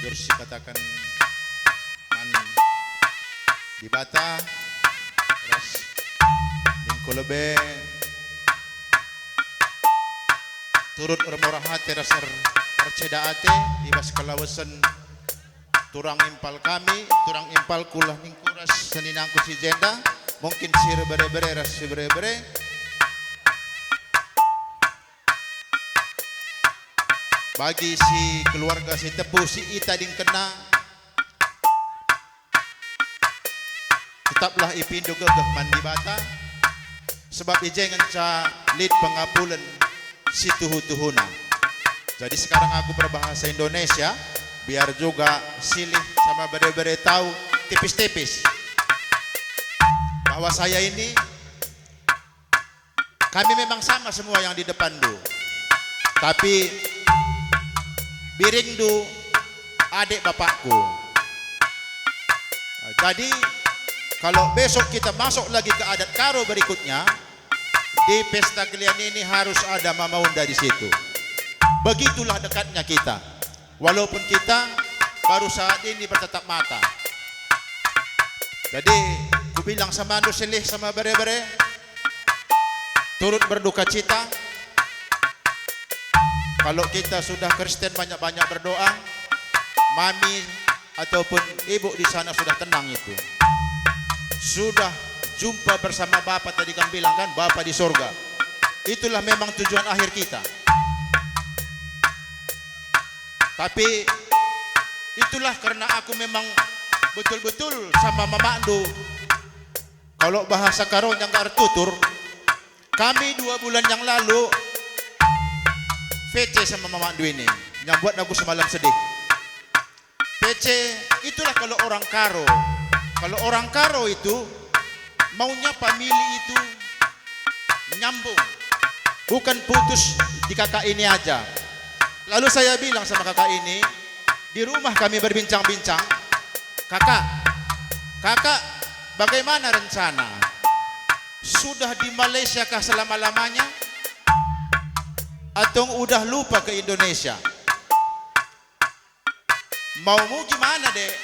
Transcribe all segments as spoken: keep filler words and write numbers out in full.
Terus sikataken man Dibata ras ningku lebe turut ermurah ate ras er-, erceda ate i bas kelawesen turang impal kami, turang impalku lah ningku ras seninangku si jenda, mungkin si erbere-bere ras si bere-bere. Bagi si keluarga si tepu si itadingkenna, tetaplah ipindu gegeh man Dibata, sebab i je ngenca lit pengapulen si tuhu-tuhuna. Jadi sekarang aku berbahasa Indonesia, biar juga silih sama bere-bere tahu tipis-tipis bahwa saya ini, kami memang sama semua yang di depanndu. Tapi biringndu adik bapakku. Jadi, kalau besok kita masuk lagi ke adat Karo berikutnya, di pesta kelian ini harus ada Mama Unda di situ. Begitulah dekatnya kita. Walaupun kita baru saat ini bertatap mata. Jadi, kubilang sama ndu silih sama bere-bere, turut berduka cita. Kalau kita sudah Kristen banyak-banyak berdoa, mami ataupun ibu di sana sudah tenang itu. Sudah jumpa bersama Bapa tadi kami bilang kan, Bapa di sorga. Itulah memang tujuan akhir kita. Tapi itulah karena aku memang betul-betul sama mamakndu. Kalau bahasa Karonya nggak ertutur, kami dua bulan yang lalu V C sama mamakndu ini, yang buat aku semalam sedih. V C itulah kalau orang Karo. Kalau orang Karo itu maunya famili itu nyambung, bukan putus di kakak ini aja. Lalu saya bilang sama kakak ini, di rumah kami berbincang-bincang, "Kakak, kakak, bagaimana rencana? Sudah di Malaysia kah selama-lamanya? Atau udah lupa ke Indonesia?" Maumu gimana, Dek?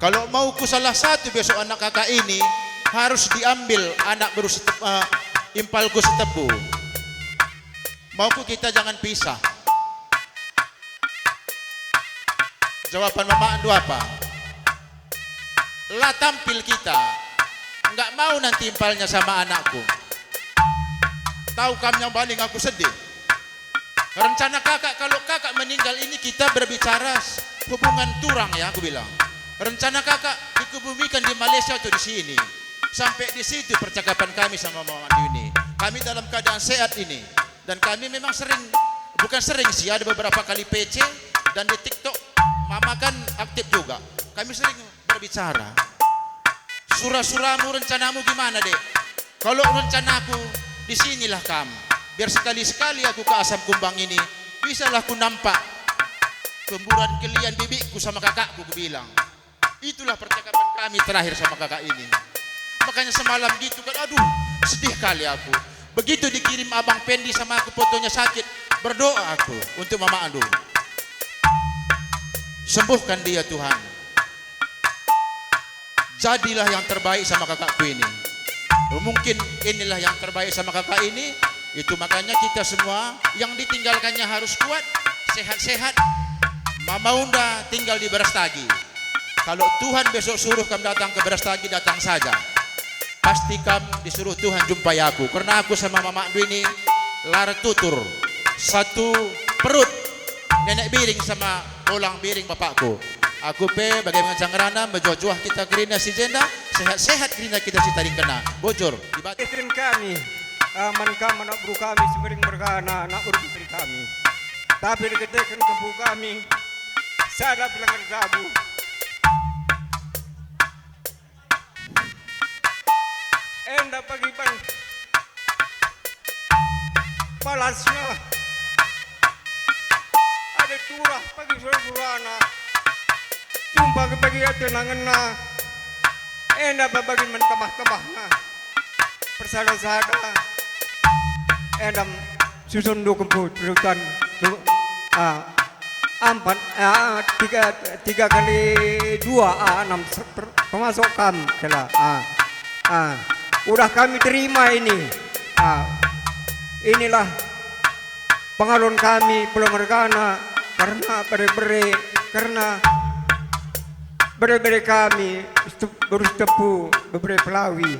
Kalau mauku salah satu besok anak kakak ini harus diambil anak beru setep-, eh, impalku setepu. Mauku kita jangan pisah. Jawaban mamakndu apa? La tampil kita. Nggak mau nanti impalnya sama anakku. Tahu kam yang paling aku sedih? Rencana kakak, kalau kakak meninggal ini kita berbicara s-, hubungan turang ya, aku bilang. Rencana kakak dikebumikan di Malaysia atau di sini. Sampai di situ percakapan kami sama Mama ini. Kami dalam keadaan sehat ini. Dan kami memang sering, bukan sering sih, ada beberapa kali V C dan di TikTok Mama kan aktif juga. Kami sering berbicara. Sura-suramu, rencanamu gimana, Dek? Kalau rencanaku, di sinilah kam. Biar sekali-sekali aku ke Asam Kumbang ini, bisalah ku nampak kemburan kelian bibikku sama kakakku, kubilang. Itulah percakapan kami terakhir sama kakak ini. Makanya semalam gitu kan, aduh, sedih kali aku. Begitu dikirim Abang Pendi sama aku fotonya sakit, berdoa aku untuk Mama Andu. Sembuhkan dia, Tuhan. Jadilah yang terbaik sama kakakku ini. Mungkin inilah yang terbaik sama kakak ini. Itu makanya kita semua yang ditinggalkannya harus kuat, sehat-sehat. Mama Unda tinggal di Berastagi. Kalau Tuhan besok suruh kam datang ke Berastagi, datang saja. Pasti kam disuruh Tuhan jumpai aku, karena aku sama mamakndu ini la ertutur, satu perut, nenek Biring sama Bolang Biring bapakku. Aku pe bage ngenca ngerana, mejuah-juah kita kerina si jenda, sehat-sehat kerina kita si tadingkenna. Bujur, Dibata. Ikin kami, aman kam anak beru kami, si Mering mergana, anak beru putri kami. Tapi diketeken kempu kami, sada pe la ngerjabu. Enda pagi bang palasna. Ada turah pagi sura-surana. Jumpa ke pagi atenangenna. Enda pe bagi mentambah-tambahna. Persada-sada. Enda susun dukun putrutan. Du-, ah. Empat, ah, tiga, tiga kali dua, ah, enam, ter-, termasuk kam, Cela. Ah, ah. Udah kami terima ini. Ah, inilah pengalun kami, Pulau Mergana, karena bere-bere, karena bere-bere kami, Sete-, beru Setepu, bebere Pelawi.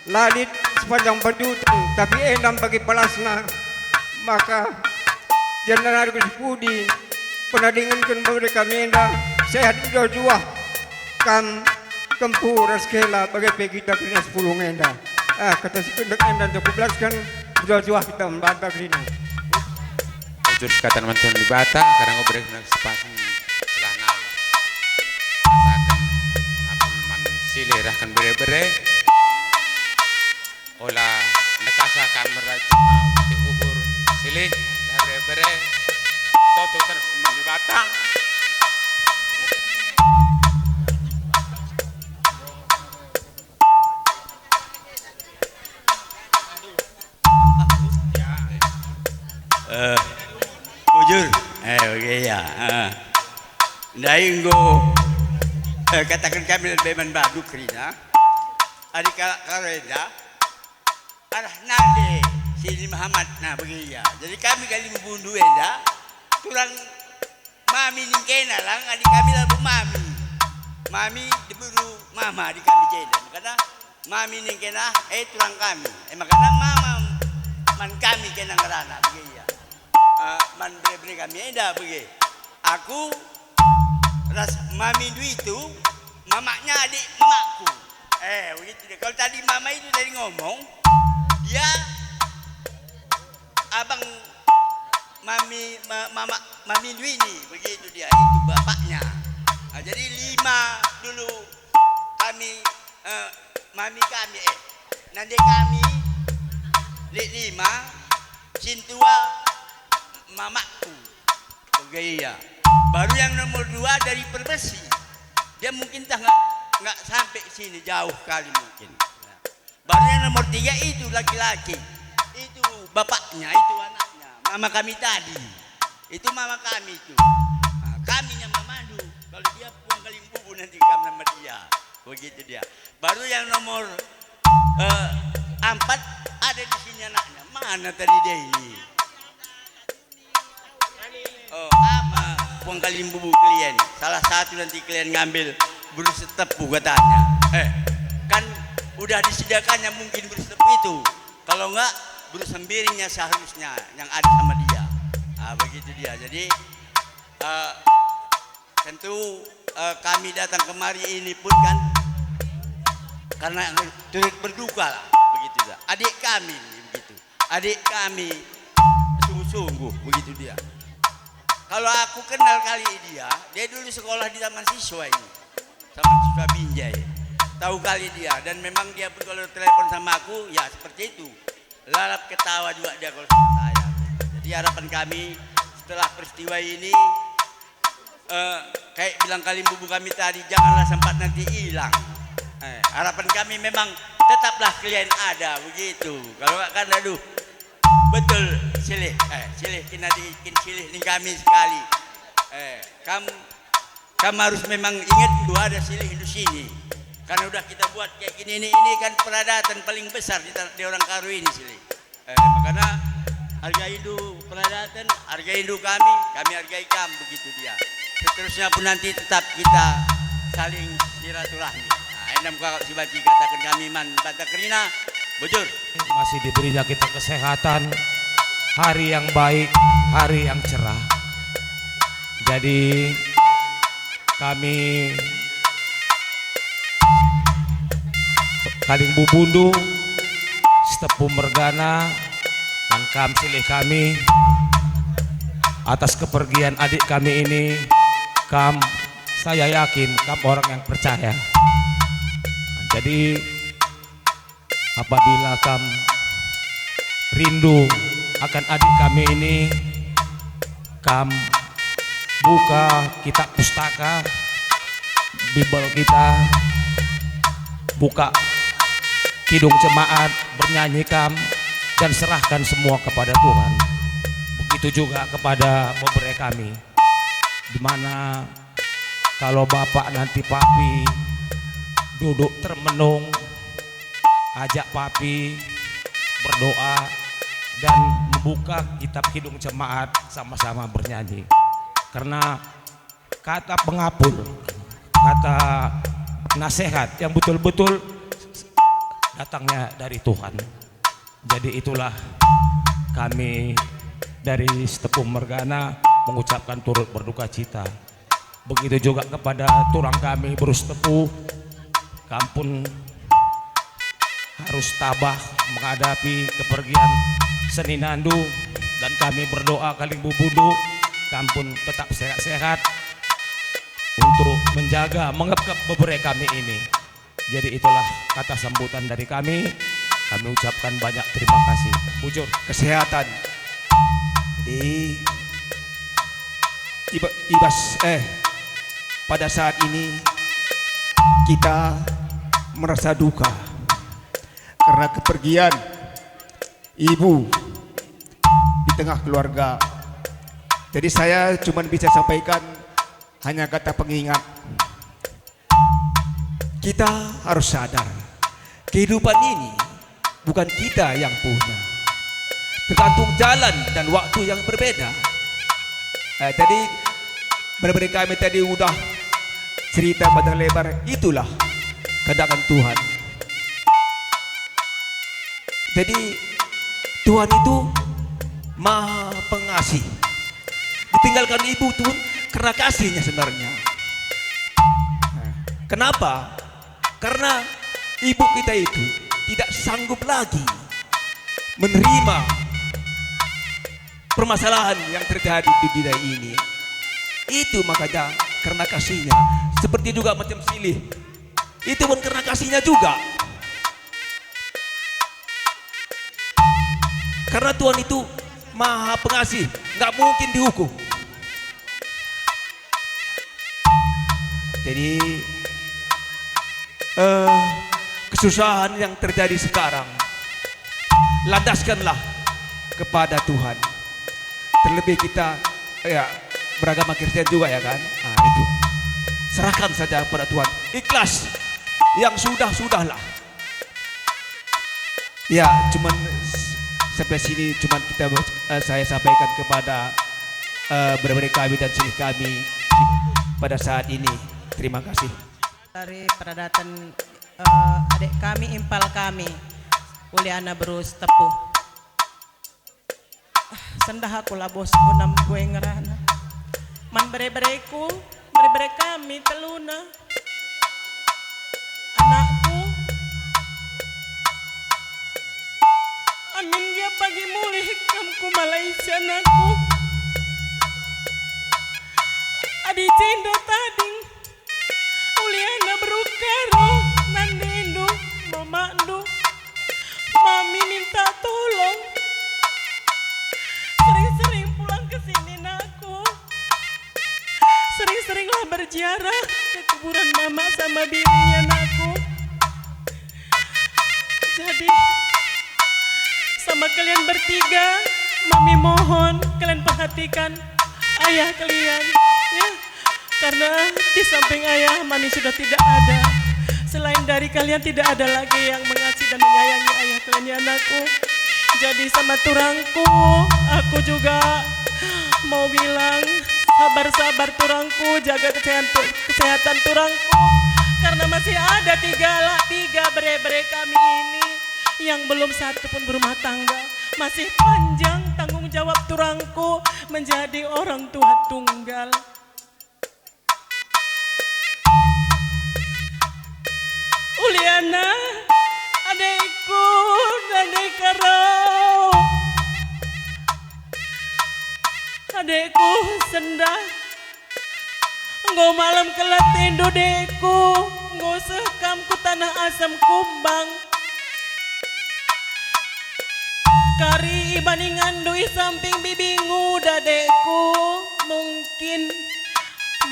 La lit sepanjang Panjutang, tapi endam bagi palasna. Maka, janah nari ku sepudi, pernah dinginken bebere kami enda, sehat mejuah-juah. Kam, Kempu ras Kela, bage pe kita kerina sepulung enda. Ah, kata si pendek enda untuk kubelasken, mejuah-juah kita mbanta kerina. Bujur kata man Tuhan Dibata, kadang beri kesempatan selana kataken apa man silih rahken bere-bere. Ola ndekasa kami raja, ah, putih ukur silih, dah bere-bere. Toto terus man Dibata. Eh, bujur. Eh, oke, ya. Eh. Ndai enggo, eh, kataken kami lebe man badu kerina. Adi kalak Karo enda, arah nande si Muhammad, nah, bagi ia. Jadi kami Kalimbubundu enda, turang mami ningkena lang, adi kami labo mami. Mami diberu mama adi kami jenda. Makana mami ningkena, eh, turang kami. Eh, makana mama man kami kena ngerana, bagi ia. Eh, man bere-bere kami enda, bagi. Aku ras mami Dwi itu, mamaknya adik mamakku. Eh, begitu dia. Kalau tadi mama itu tadi ngomong, dia abang mami, ma-, mama, mami Dwi ini, begitu dia. Itu bapaknya. Ah, jadi lima dulu kami, eh, mami kami, eh, nande kami, lit lima, sintua mamakku. Bage ia. Baru yang nomor dua dari Perbesi. Dia mungkin tah nggak, nggak sampai sini, jauh kali mungkin. Baru yang nomor tiga itu laki-laki. Itu bapaknya, itu anaknya. Mama kami tadi. Itu mama kami itu. Nah, kami yang memandu. Kalau dia puang Kalimbubu nanti kamu sama dia. Begitu dia. Baru yang nomor, eh, empat ada di sini anaknya. Mana tadi dia ini? Oh, apa? Puang Kalimbubu kalian. Salah satu nanti kalian ngambil beru Setepu katanya. Eh, kan udah disediakannya mungkin beru Setepu itu. Kalau enggak, beru Sembiringnya seharusnya yang ada sama dia. Ah, begitu dia. Jadi, eh, tentu, eh, kami datang kemari ini pun kan karena turut berduka lah, begitu dah. Adik kami ini begitu. Adik kami sungguh-sungguh, begitu dia. Kalau aku kenal kali dia, dia dulu sekolah di Taman Siswa ini. Taman Siswa Binjai. Tahu kali dia, dan memang dia pun kalau telepon sama aku, ya seperti itu. Lalap ketawa juga dia kalau sama saya. Jadi harapan kami setelah peristiwa ini, eh, kayak bilang Kalimbubu kami tadi, janganlah sempat nanti hilang. Eh, harapan kami memang tetaplah kalian ada, begitu. Kalau enggak kan, aduh, betul, silih, eh, silih kena dikin silih ni kami sekali. Eh, kam, kam harus memang ingat dua ada silih di sini. Karena udah kita buat kayak gini, ini, ini kan peradaban paling besar di, tan- di orang Karo ini, silih. Eh, makana hargaindu peradaban, hargaindu kami, kami hargai kam, begitu dia. Seterusnya pun nanti tetap kita saling silaturahmi. Nah, enda me kal si banci kataken kami man banta kerina, bujur. Masih diberinya kita kesehatan, hari yang baik, hari yang cerah. Jadi, kami Kalimbubu, Setepu mergana, dan kam silih kami, atas kepergian adik kami ini, kam, saya yakin kam orang yang percaya. Jadi, apabila kam rindu akan adik kami ini, kam buka kitab pustaka Bibel kita, buka kidung jemaat, bernyanyi kam, dan serahkan semua kepada Tuhan. Begitu juga kepada bebere kami. di mana kalau Bapak nanti Papi duduk termenung, ajak Papi berdoa dan membuka kitab Kidung Jemaat, sama-sama bernyanyi. Karena kata pengapul, kata nasihat yang betul-betul datangnya dari Tuhan. Jadi itulah kami dari Sitepu Mergana mengucapkan turut berduka cita. Begitu juga kepada turang kami, Beru Sitepu, kam pun harus tabah menghadapi kepergian seninandu, dan kami berdoa kalimbubu, kam pun tetap sehat-sehat untuk menjaga, mengepkep bebere kami ini. Jadi itulah kata sambutan dari kami. Kami ucapkan banyak terima kasih. Bujur. Kesehatan. Jadi, iba-, ibas, eh, pada saat ini kita merasa duka karena kepergian ibu di tengah keluarga. Jadi saya cuma bisa sampaikan hanya kata pengingat. Kita harus sadar, kehidupan ini bukan kita yang punya. Tergantung jalan dan waktu yang berbeda. Eh, jadi, berbeda kami tadi udah cerita panjang lebar, itulah kehendak Tuhan. Jadi, Tuhan itu Maha Pengasih. Ditinggalkan ibu pun karena kasihnya sebenarnya. Kenapa? Karena ibu kita itu tidak sanggup lagi menerima permasalahan yang terjadi di dunia ini. Itu makanya karena kasihnya, seperti juga macam silih. Itu pun karena kasihnya juga. Karena Tuhan itu Maha Pengasih, nggak mungkin dihukum. Jadi, eh, kesusahan yang terjadi sekarang, landaskanlah kepada Tuhan. Terlebih kita, ya, beragama Kristen juga, ya kan? Nah, itu. Serahkan saja kepada Tuhan. Ikhlas. Yang sudah, sudahlah. Ya, cuman s-, sampai sini cuman kita, eh, saya sampaikan kepada, eh, bere-bere kami dan silih kami pada saat ini. Terima kasih. Dari peradaban, eh, adik kami, impal kami, Uliana Beru Sitepu. Ah, sendah aku labo sehunam kue ngerana. Man bere-bereku, bere-bere kami teluna. Anakku, amin gia pagi mulih kam ku Malaysia, anakku. Adi jenda tading, Uliana Beru Karo, nandendu, mamakndu, mami minta tolong. Sering-sering pulang ke sini, nakku. Sering-seringlah berziarah ke kuburan mamak sama biringnya, nakku. Jadi, sama kalian bertiga, mami mohon kalian perhatikan ayah kalian, ya. Karena di samping ayah, mami sudah tidak ada. Selain dari kalian, tidak ada lagi yang mengasihi dan menyayangi ayah kalian, ya, anakku. Jadi sama turangku, aku juga mau bilang, sabar-sabar turangku, jaga kesehatan, kesehatan turangku. Karena masih ada tiga la-, tiga bere-bere kami ini yang belum satu pun berumah tangga. Masih panjang tanggung jawab turangku menjadi orang tua tunggal. Uliana, adekku, Dade Karo. Adekku, sendah. Enggo malem kal atendu, dekku, enggo seh kam ku taneh asam kumbang. Kari iban inganndu i samping bibingu, dadekku. Mungkin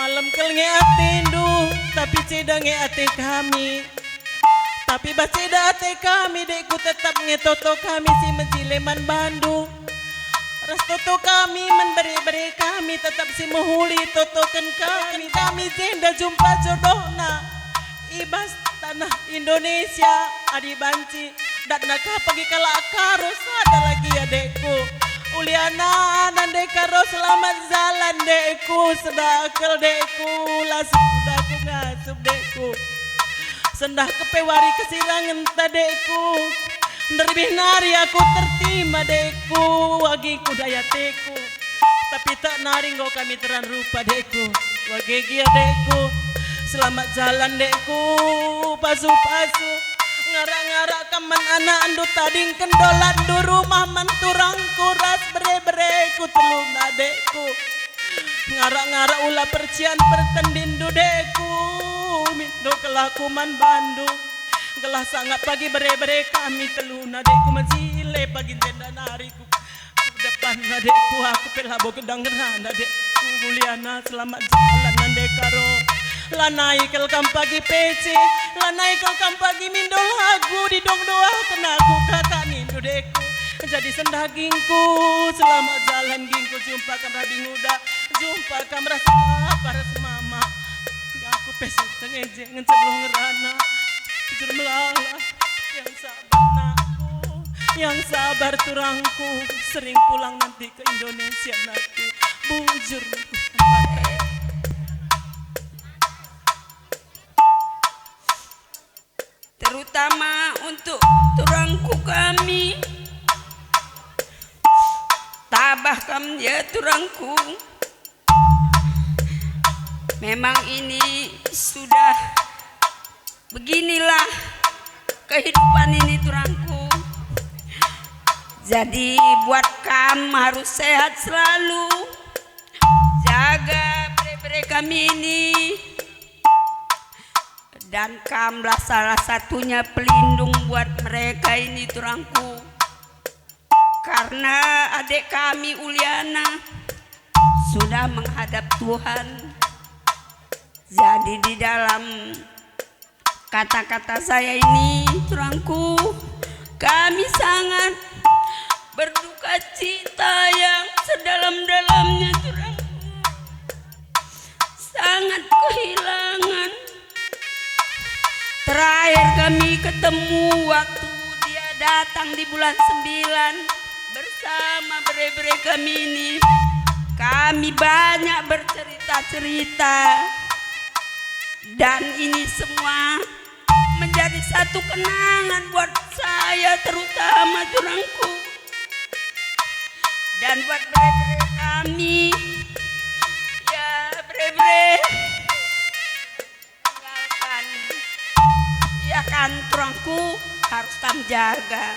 malem kal nge atendu, tapi ceda nge ate kami. Tapi bas ceda ate kami, dekku, tetap nge toto kami si mejile man bandu. Ras toto kami man bere-bere kami tetap si mehuli totoken kami, kami jenda jumpa jodohna i bas tanah Indonesia. Adi banci datna ka pagi kalak Karo sada lagi adekku. Uliana nande Karo, selamat jalan dekku, sendah kal dekku, las kuda ku ngasup dekku. Sendah kepe wari kesirangenta dekku. Nderbih nari aku tertima dekku, wagi ku daya teku. Tapi tak nari enggo kami teran rupa dekku. Wage gia dekku. Selamat jalan dekku. Pasu-pasu. Ngarak-ngarak kam man anakndu, tadingken dolatndu rumah man turangku ras bere-bereku teluna dekku. Ngarak-ngarak ula percian pertendinndu dekku. Mindo kelaku man bandu. Gelah sangap pagi bere-bere kami teluna dekku, mejile pagi jenda nari ku depan adekku, aku pe labo gedang ngerana adekku. Muliana selamat jalan nande Karo. Lanai kal kam pagi pece, lanai kal kam pagi mindo lagu, didong doaken aku kakak nindu dekku. Jadi sendah gingku, selamat jalan gingku, jumpa kam ras binguda, jumpa kam ras bapa ras mama. Aku pe seh tengeje ngenca beluh ngerana. Bujur melala, yang sabar nakku, yang sabar turangku, sering pulang nanti ke Indonesia nakku. Bujur. Terutama untuk turangku kami. Tabah kam ya turangku. Memang ini sudah beginilah kehidupan ini, turangku. Jadi buat kam harus sehat selalu. Jaga bere-bere kami ini. Dan kamlah salah satunya pelindung buat mereka ini, turangku. Karena adek kami Uliana sudah menghadap Tuhan. Jadi di dalam kata-kata saya ini, turangku, kami sangat berduka cita yang sedalam-dalamnya, turangku. Sangat kehilangan. Terakhir kami ketemu waktu dia datang di bulan sembilan bersama bere-bere kami ini. Kami banyak bercerita-cerita. Dan ini semua menjadi satu kenangan buat saya, terutama turangku. Dan buat bere-bere kami. Ya, bere-bere. Tinggalkan. Ya kan, turangku, harus kam jaga.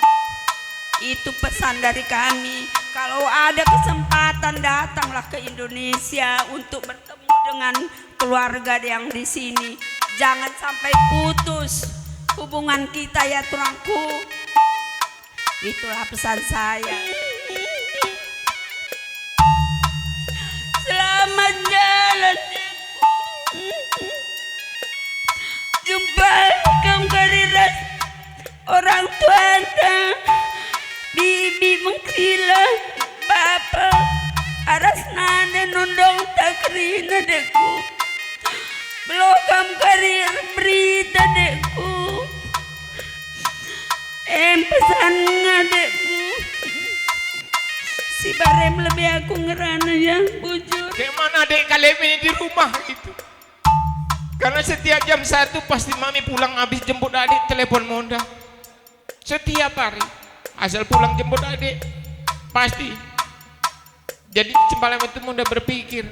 Itu pesan dari kami. Kalau ada kesempatan, datanglah ke Indonesia untuk bertemu dengan keluarga yang di sini. Jangan sampai putus hubungan kita ya, turangku. Itulah pesan saya. Selamat jalan, Ibu. Jumpa kam kari ras orang tuanta, bibi mengsila, bapa, aras nande nundung ta kerina, dekku. Beluh kam kari erberita, dekku. Em pesanna, dekku. Si barem lebih aku ngerana ya, bujur. Kayak mana adek kalian ini di rumah itu? Karena setiap jam satu pasti mami pulang habis jemput adik, telepon Monda. Setiap hari, asal pulang jemput adik, pasti. Jadi semalam itu Monda berpikir,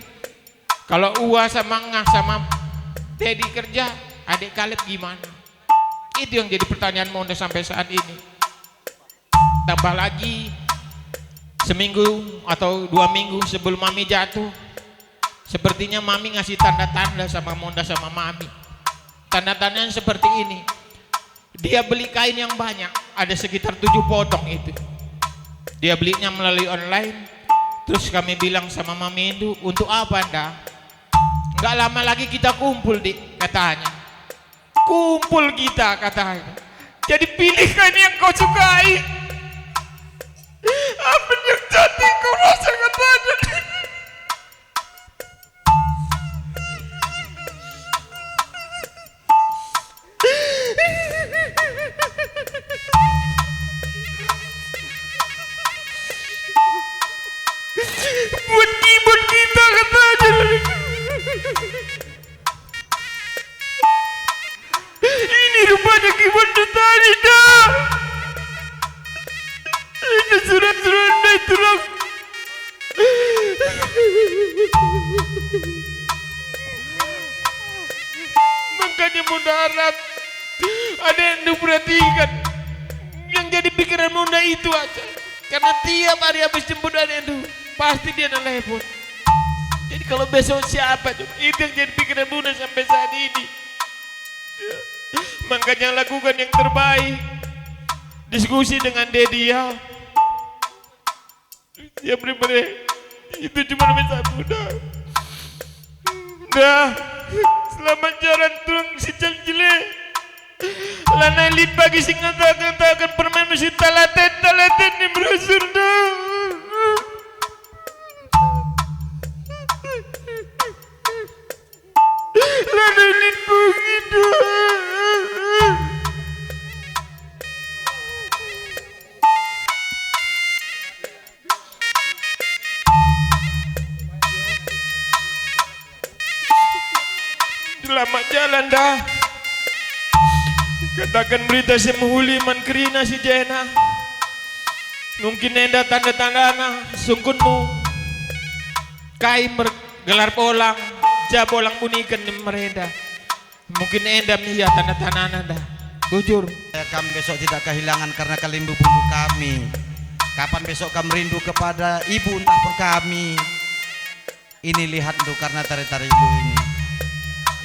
kalau Ua sama Ngah sama Dedi kerja, adik Kaleb gimana? Itu yang jadi pertanyaan Monda sampai saat ini. Tambah lagi, seminggu atau dua minggu sebelum mami jatuh, sepertinya mami ngasih tanda-tanda sama Monda sama mami. Tanda-tandanya seperti ini. Dia beli kain yang banyak, ada sekitar tujuh potong itu. Dia belinya melalui online. Terus kami bilang sama mami itu, "Untuk apa, Nda?" "Nggak lama lagi kita kumpul, Dik," katanya. "Kumpul kita," katanya. "Jadi pilihkan yang kau sukai." Amin yang cantik, kau Makanya Bunda harap adekndu perhatikan yang jadi pikiran Bunda itu aja. Karena tiap hari habis jemput adekndu, pasti dia nelepon. Jadi kalau besok siapa coba? Itu yang jadi pikiran Bunda sampai saat ini. Makanya lakukan yang terbaik. Diskusi dengan Dedi ya. Ya, bere-bere. Itu cuma namanya satu, dah. Dah. Selamat jalan, Tulang si Cangcile. Lanai lit bagi si ngataken-ngataken permen mesti talaten-talaten ni merusur, dah. Lanai lit bagi, dah. Selamat jalan, dah. Kataken berita si mehuli man kerina si Jena. Mungkin enda tanda-tandana sungkunmu. Kai mer-, gelar bolang, ja bolang buniken merenda. Mungkin enda me ia tanda-tandana, dah. Bujur. Kam besok tidak kehilangan karena kalimbubu kami. Kapan besok kam rindu kepada ibu ntah pun kami? Ini lihatndu karena tari-tari lu ini.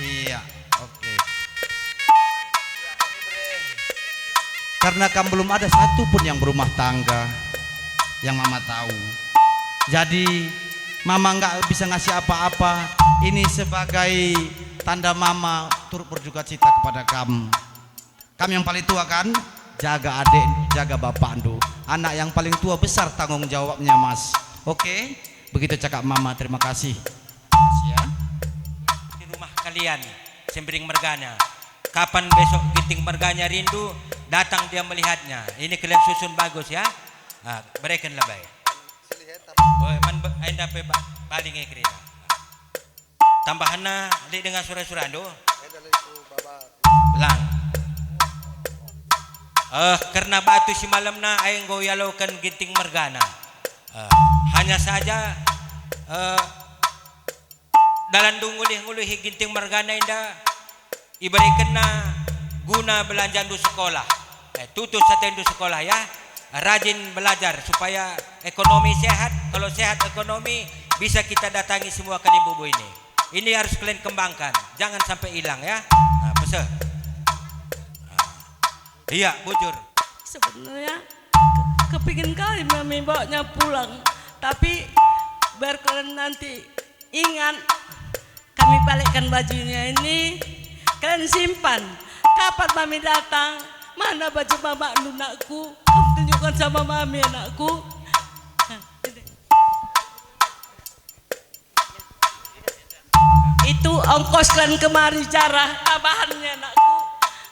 Iya, oke. Karena kam belum ada satu pun yang berumah tangga, yang mama tahu. Jadi, mama nggak bisa ngasih apa-apa. Ini sebagai tanda mama turut berduka cita kepada kam. Kam yang paling tua kan? Jaga adek, jaga bapakndu. Anak yang paling tua besar tanggung jawabnya, Mas. Oke? Begitu cakap mama, terima kasih. Makasih ya. Di rumah kalian, Sembiring mergana. Kapan besok Ginting mergana rindu, datang dia melihatnya. Ini kalian susun bagus ya. Ah, berekenlah baik. Oh, man be-, enda pe ba-, baling e kerina. Tambahanna lit denga sura-surandu? Lang. Eh, kerna batu si malemna ai enggo ialoken Ginting mergana. Eh, hanya saja, eh, dalan ngulih-ngulihi Ginting mergana enda iberekenna guna belanjandu sekolah. Eh, tutus atendu sekolah ya. Rajin belajar supaya ekonomi sehat. Kalau sehat ekonomi, bisa kita datangi semua kalimbubu ini. Ini harus kalian kembangkan. Jangan sampai hilang ya. Nah, pese. Nah. Iya, bujur. Sebenarnya ke-, kepingin kali mami bawanya pulang. Tapi biar kalian nanti ingat, kami balikkan bajunya ini, kalian simpan. Kapan mami datang, mana baju mamakndu, nakku? Kamu tunjukkan sama mami, anakku. Itu ongkos kalian kemari, jarah tambahannya, nakku.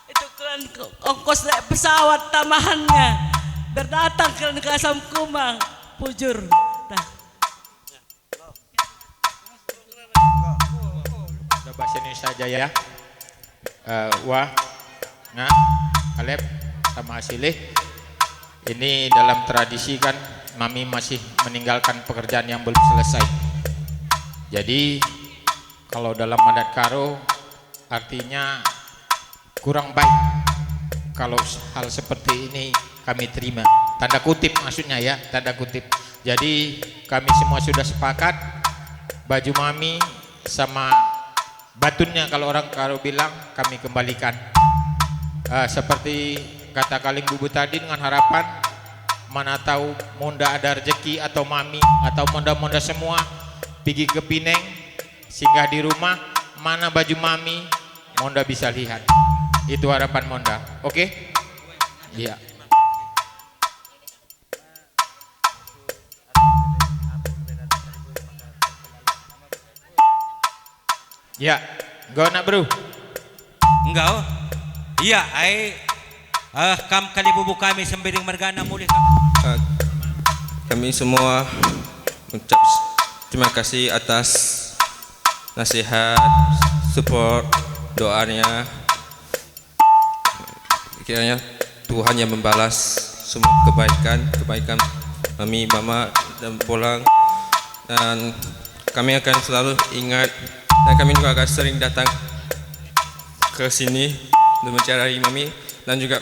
Itu kalian ke-, ongkos naik pesawat tambahannya. Berdatang kalian ke Asam Kumang, bujur. Dah. Udah bahasa Indonesia aja ya. Eh, Wah, Nga, Kaleb, sama Asilih. Ini dalam tradisi kan, Mami masih meninggalkan pekerjaan yang belum selesai. Jadi, kalau dalam adat Karo, artinya kurang baik kalau s-, hal seperti ini kami terima. Tanda kutip maksudnya ya, tanda kutip. Jadi kami semua sudah sepakat, baju mami sama batunnya kalau orang Karo bilang kami kembalikan. Eh, seperti kata kalimbubu tadi dengan harapan, mana tahu monda ada rezeki atau mami atau monda-monda semua pigi ke Pineng, singgah di rumah, mana baju mami, monda bisa lihat. Itu harapan monda. Oke? Iya. Ya, enggo nak beru. Enggo. Iya, ai, eh, kam kalimbubu kami Sembiring mergana mulih kam. Eh, kami semua mengucap s-, terima kasih atas nasihat, support, doanya. Kiranya Tuhan yang membalas semua kebaikan, kebaikan mami, mama, dan bolang, dan Kami akan selalu ingat dan kami juga akan sering datang ke sini untuk mencari mami dan juga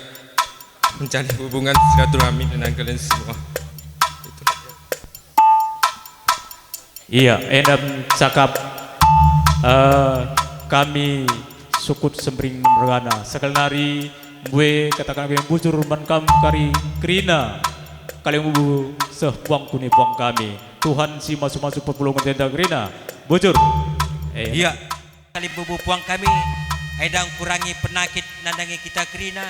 mencari hubungan silaturahmi dengan kalian semua. Itu. Iya, enda cakap, eh, kami sukut Sembering mergana. Sekali nari, mbue kataken kami bujur man kam kari kerina. Kalimubu seh puangku ni puang kami. Tuhan si masu-masu perpulungen tenda kerina. Bujur. Eh. Iya. Kalimubu puang kami, enda ngkurangi penakit nandangi kita kerina.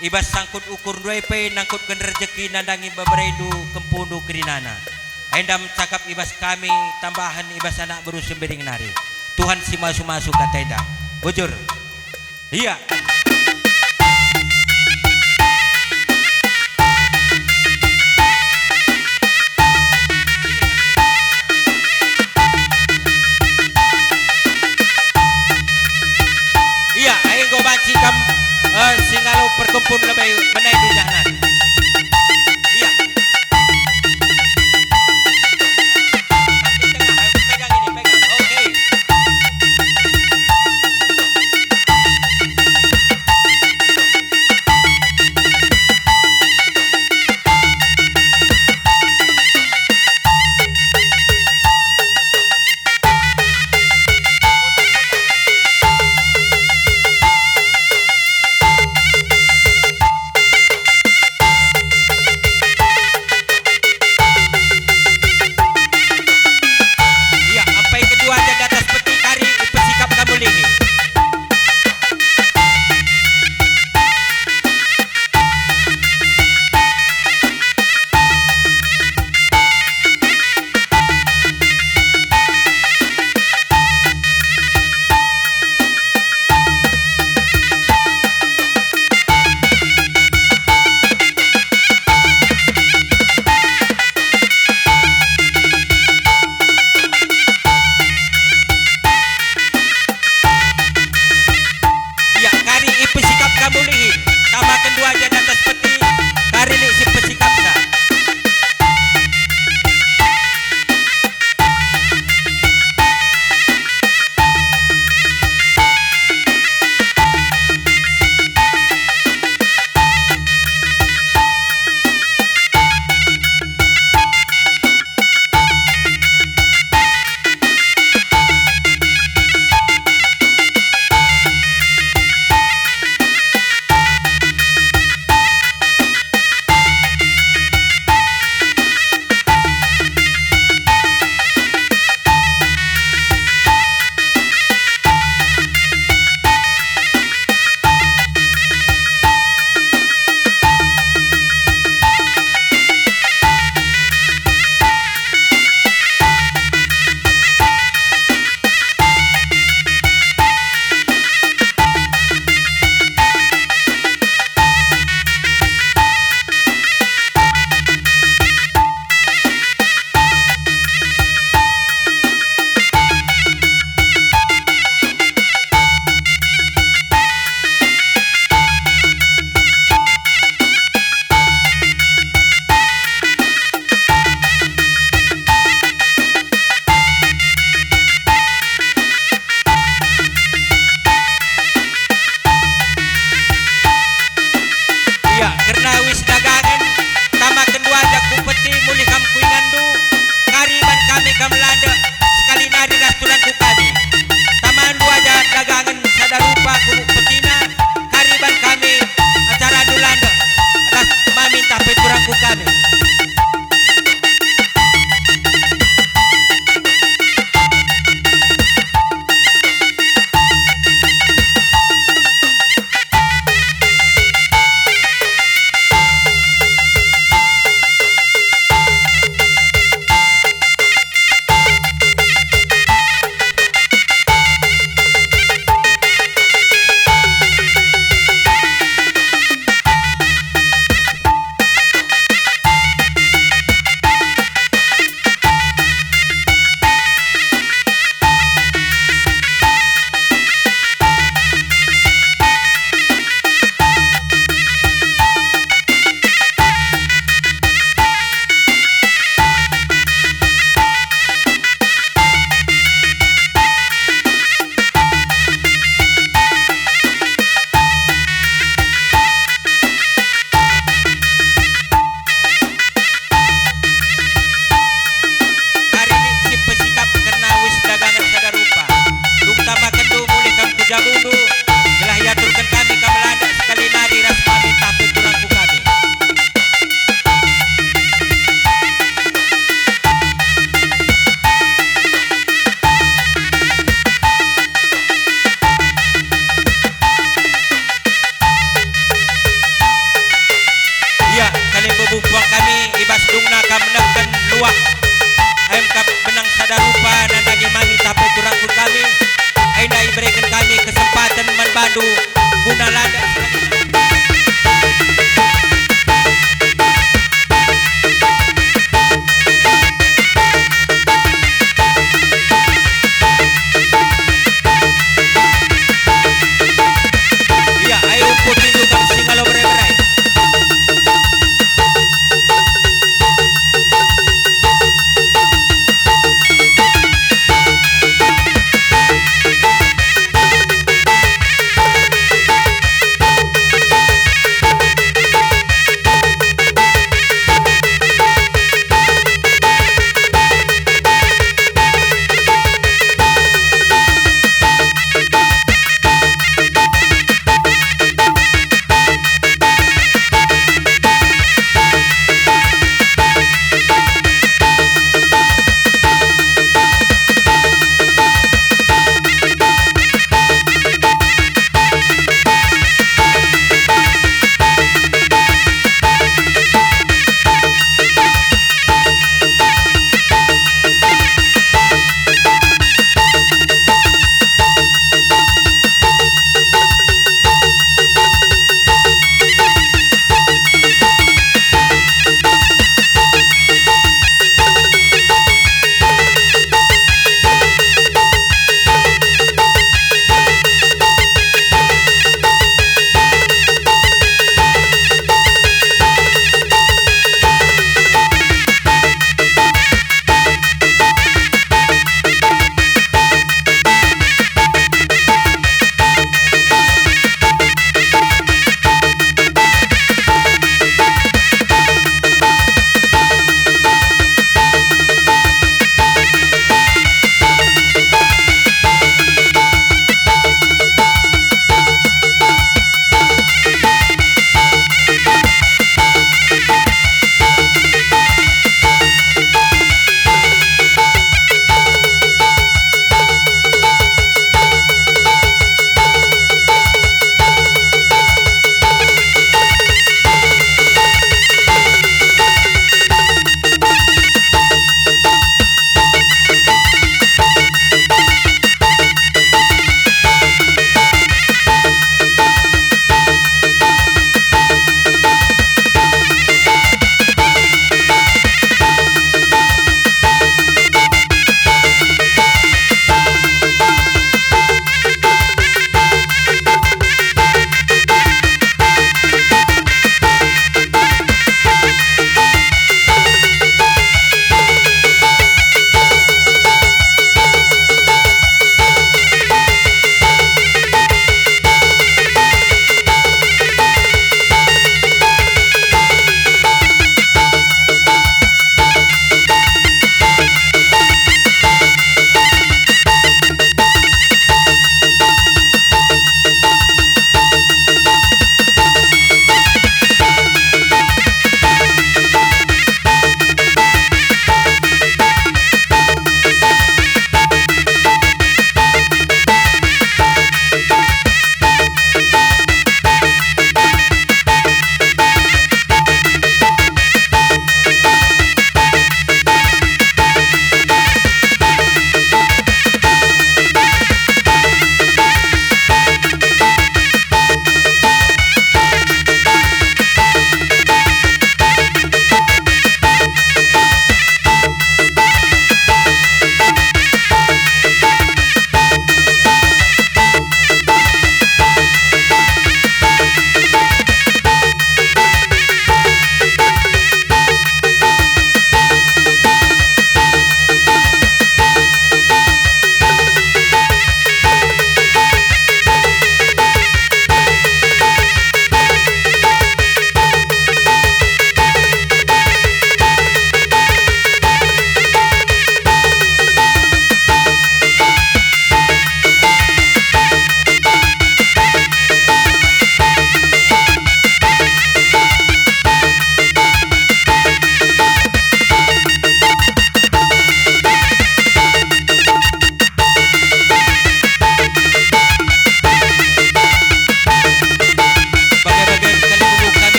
I bas sangkut ukurndu e pe nangkutken rejeki nandangi beberendu kempundu kerinana. Enda me cakap i bas kami, tambahen i bas anak beru Sembering nari. Tuhan si masu-masu kata enda. Bujur. Iya. Iya, enggo banci kam, eh, si ngalo perkempun lebe menai dujahna. Iya. Di tengah, ayo, pegang ini, pegang. Oke.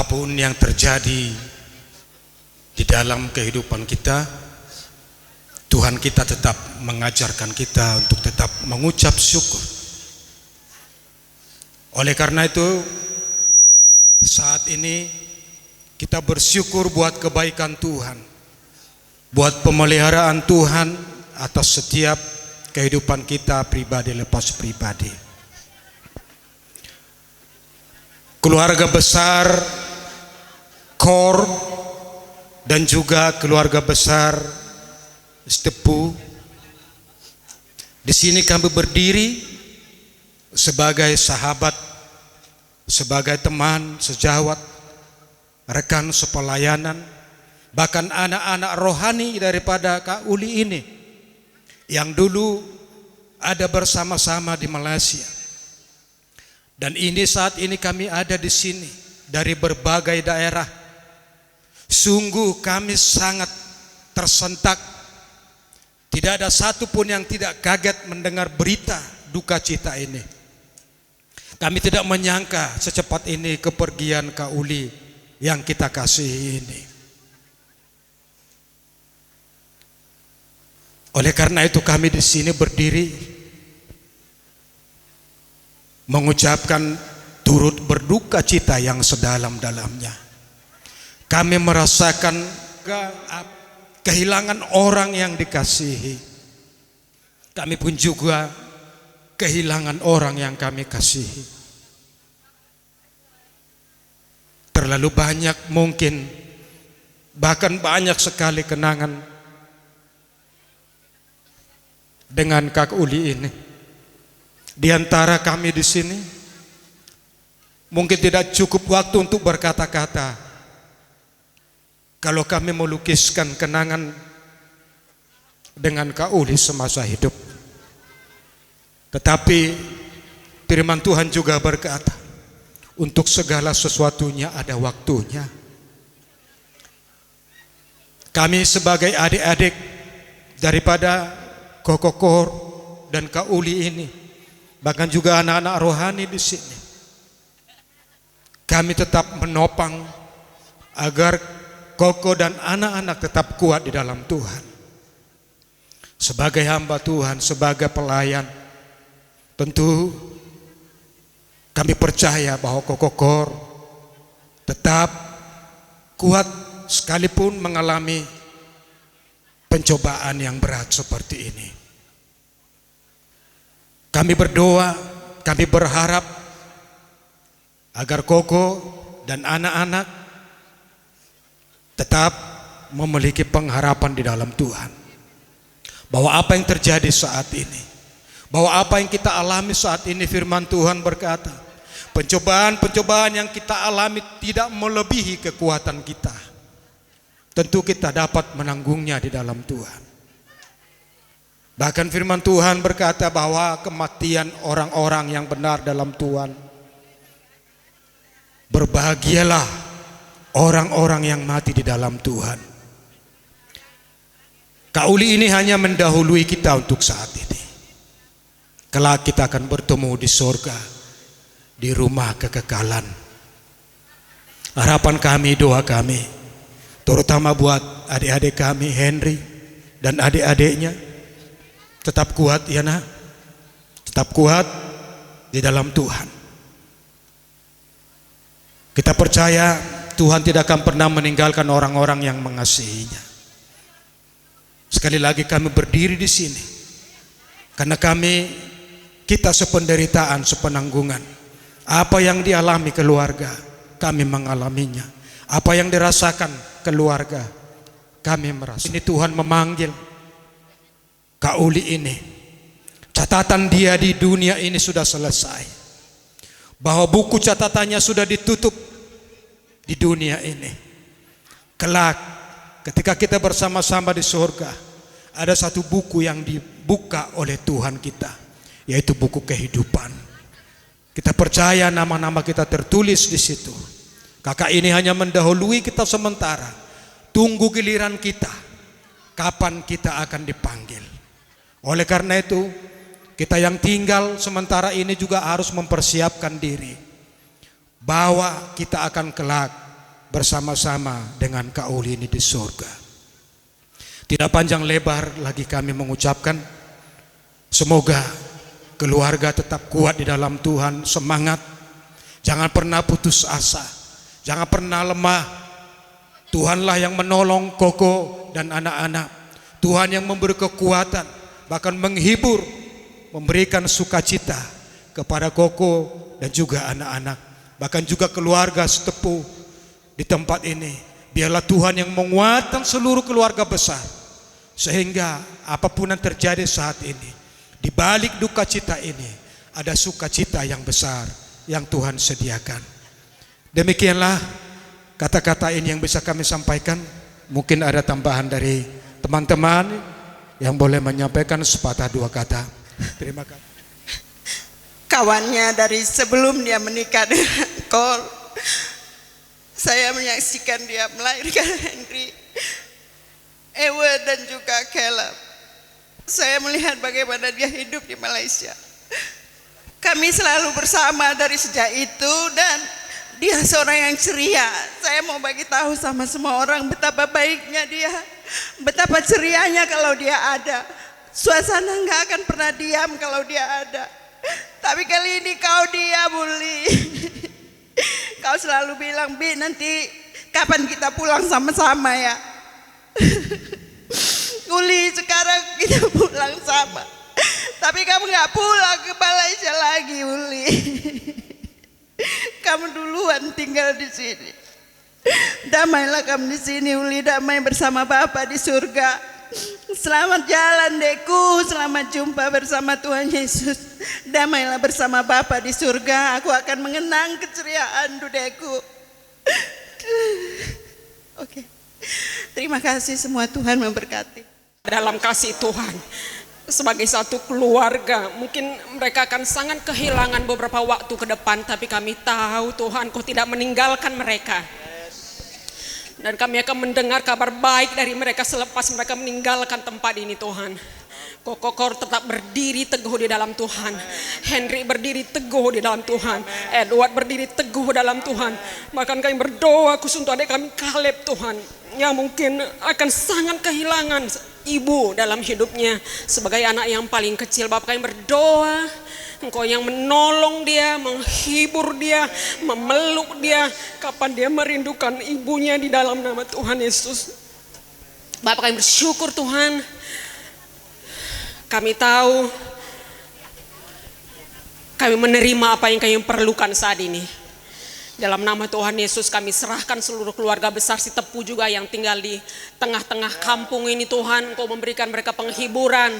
Apapun yang terjadi di dalam kehidupan kita, Tuhan kita tetap mengajarkan kita untuk tetap mengucap syukur. Oleh karena itu, saat ini kita bersyukur buat kebaikan Tuhan, buat pemeliharaan Tuhan atas setiap kehidupan kita pribadi lepas pribadi. Keluarga besar KOR dan juga keluarga besar Sitepu. Di sini kami berdiri sebagai sahabat, sebagai teman sejawat, rekan sepelayanan, bahkan anak-anak rohani daripada KAULI ini yang dulu ada bersama-sama di Malaysia. Dan ini, saat ini kami ada di sini dari berbagai daerah. Sungguh kami sangat tersentak. Tidak ada satu pun yang tidak kaget mendengar berita duka cita ini. Kami tidak menyangka secepat ini kepergian KAULI yang kita kasihi ini. Oleh karena itu, kami di sini berdiri mengucapkan turut berduka cita yang sedalam-dalamnya. Kami merasakan ke-, ap-, kehilangan orang yang dikasihi. Kami pun juga kehilangan orang yang kami kasihi. Terlalu banyak mungkin, bahkan banyak sekali kenangan dengan KAULI ini. Di antara kami di sini, mungkin tidak cukup waktu untuk berkata-kata kalau kami melukiskan kenangan dengan KAULI semasa hidup. Tetapi firman Tuhan juga berkata, "Untuk segala sesuatunya ada waktunya." Kami sebagai adik-adik daripada KOKO KOR dan KAULI ini, bahkan juga anak-anak rohani di sini, kami tetap menopang agar KOKO dan anak-anak tetap kuat di dalam Tuhan. Sebagai hamba Tuhan, sebagai pelayan, tentu kami percaya bahwa KOKO KOR tetap kuat sekalipun mengalami pencobaan yang berat seperti ini. Kami berdoa, kami berharap agar KOKO dan anak-anak tetap memiliki pengharapan di dalam Tuhan, bahwa apa yang terjadi saat ini, bahwa apa yang kita alami saat ini, firman Tuhan berkata, pencobaan-pencobaan yang kita alami tidak melebihi kekuatan kita. Tentu kita dapat menanggungnya di dalam Tuhan. Bahkan firman Tuhan berkata bahwa kematian orang-orang yang benar dalam Tuhan, "Berbahagialah orang-orang yang mati di dalam Tuhan." KAULI ini hanya mendahului kita untuk saat ini. Kelak kita akan bertemu di sorga, di rumah kekekalan. Harapan kami, doa kami, terutama buat adik-adik kami, Henry dan adik-adiknya, tetap kuat ya, Nak. Tetap kuat di dalam Tuhan. Kita percaya Tuhan tidak akan pernah meninggalkan orang-orang yang mengasihinya. Sekali lagi kami berdiri di sini karena kami, kita sependeritaan, sepenanggungan. Apa yang dialami keluarga, kami mengalaminya. Apa yang dirasakan keluarga, kami merasa. Ini Tuhan memanggil KAULI ini. Catatan dia di dunia ini sudah selesai. Bahwa buku catatannya sudah ditutup di dunia ini. Kelak, ketika kita bersama-sama di surga, ada satu buku yang dibuka oleh Tuhan kita, yaitu buku kehidupan. Kita percaya nama-nama kita tertulis di situ. K K ini hanya mendahului kita sementara. Tunggu giliran kita, kapan kita akan dipanggil. Oleh karena itu, kita yang tinggal sementara ini juga harus mempersiapkan diri bahwa kita akan kelak bersama-sama dengan kaulini di surga. Tidak panjang lebar lagi kami mengucapkan, semoga keluarga tetap kuat di dalam Tuhan, semangat, jangan pernah putus asa, jangan pernah lemah. Tuhanlah yang menolong Koko dan anak-anak. Tuhan yang memberi kekuatan, bahkan menghibur, memberikan sukacita kepada Koko dan juga anak-anak, bahkan juga keluarga Sitepu di tempat ini. Biarlah Tuhan yang menguatkan seluruh keluarga besar, sehingga apapun yang terjadi saat ini, di balik duka cita ini, ada sukacita yang besar yang Tuhan sediakan. Demikianlah kata-kata ini yang bisa kami sampaikan. Mungkin ada tambahan dari teman-teman yang boleh menyampaikan sepatah dua kata. Terima kasih. Kawannya dari sebelum dia menikah dengan Kol, saya menyaksikan dia melahirkan Henry, Ewe, dan juga Caleb. Saya melihat bagaimana dia hidup di Malaysia. Kami selalu bersama dari sejak itu, dan dia seorang yang ceria. Saya mau bagi tahu sama semua orang betapa baiknya dia, betapa cerianya kalau dia ada. Suasana nggak akan pernah diam kalau dia ada. Tapi kali ini kau diam, Uli. Kau selalu bilang, "Bi, nanti kapan kita pulang sama-sama, ya?" Uli, sekarang kita pulang sama. Tapi kamu nggak pulang ke Malaysia lagi, Uli. Kamu duluan tinggal di sini. Damailah kamu di sini, Uli. Damai bersama Bapa di surga. Selamat jalan, Deku. Selamat jumpa bersama Tuhan Yesus. Damailah bersama Bapa di surga. Aku akan mengenang keceriaanndu, Deku. Oke. Terima kasih semua, Tuhan memberkati. Dalam kasih Tuhan, sebagai satu keluarga, mungkin mereka akan sangat kehilangan beberapa waktu ke depan, tapi kami tahu, Tuhan, Kau tidak meninggalkan mereka. Dan kami akan mendengar kabar baik dari mereka selepas mereka meninggalkan tempat ini, Tuhan. Koko Kor tetap berdiri teguh di dalam Tuhan. Henry berdiri teguh di dalam Tuhan. Edward berdiri teguh dalam Tuhan. Bahkan kami berdoa khusus untuk adik kami Kaleb, Tuhan, yang mungkin akan sangat kehilangan ibu dalam hidupnya sebagai anak yang paling kecil. Bapa, kami berdoa, Engkau yang menolong dia, menghibur dia, memeluk dia, kapan dia merindukan ibunya, di dalam nama Tuhan Yesus. Bapa, kami bersyukur, Tuhan. Kami tahu, kami menerima apa yang kami perlukan saat ini. Dalam nama Tuhan Yesus, kami serahkan seluruh keluarga besar Sitepu juga yang tinggal di tengah-tengah kampung ini, Tuhan. Engkau memberikan mereka penghiburan,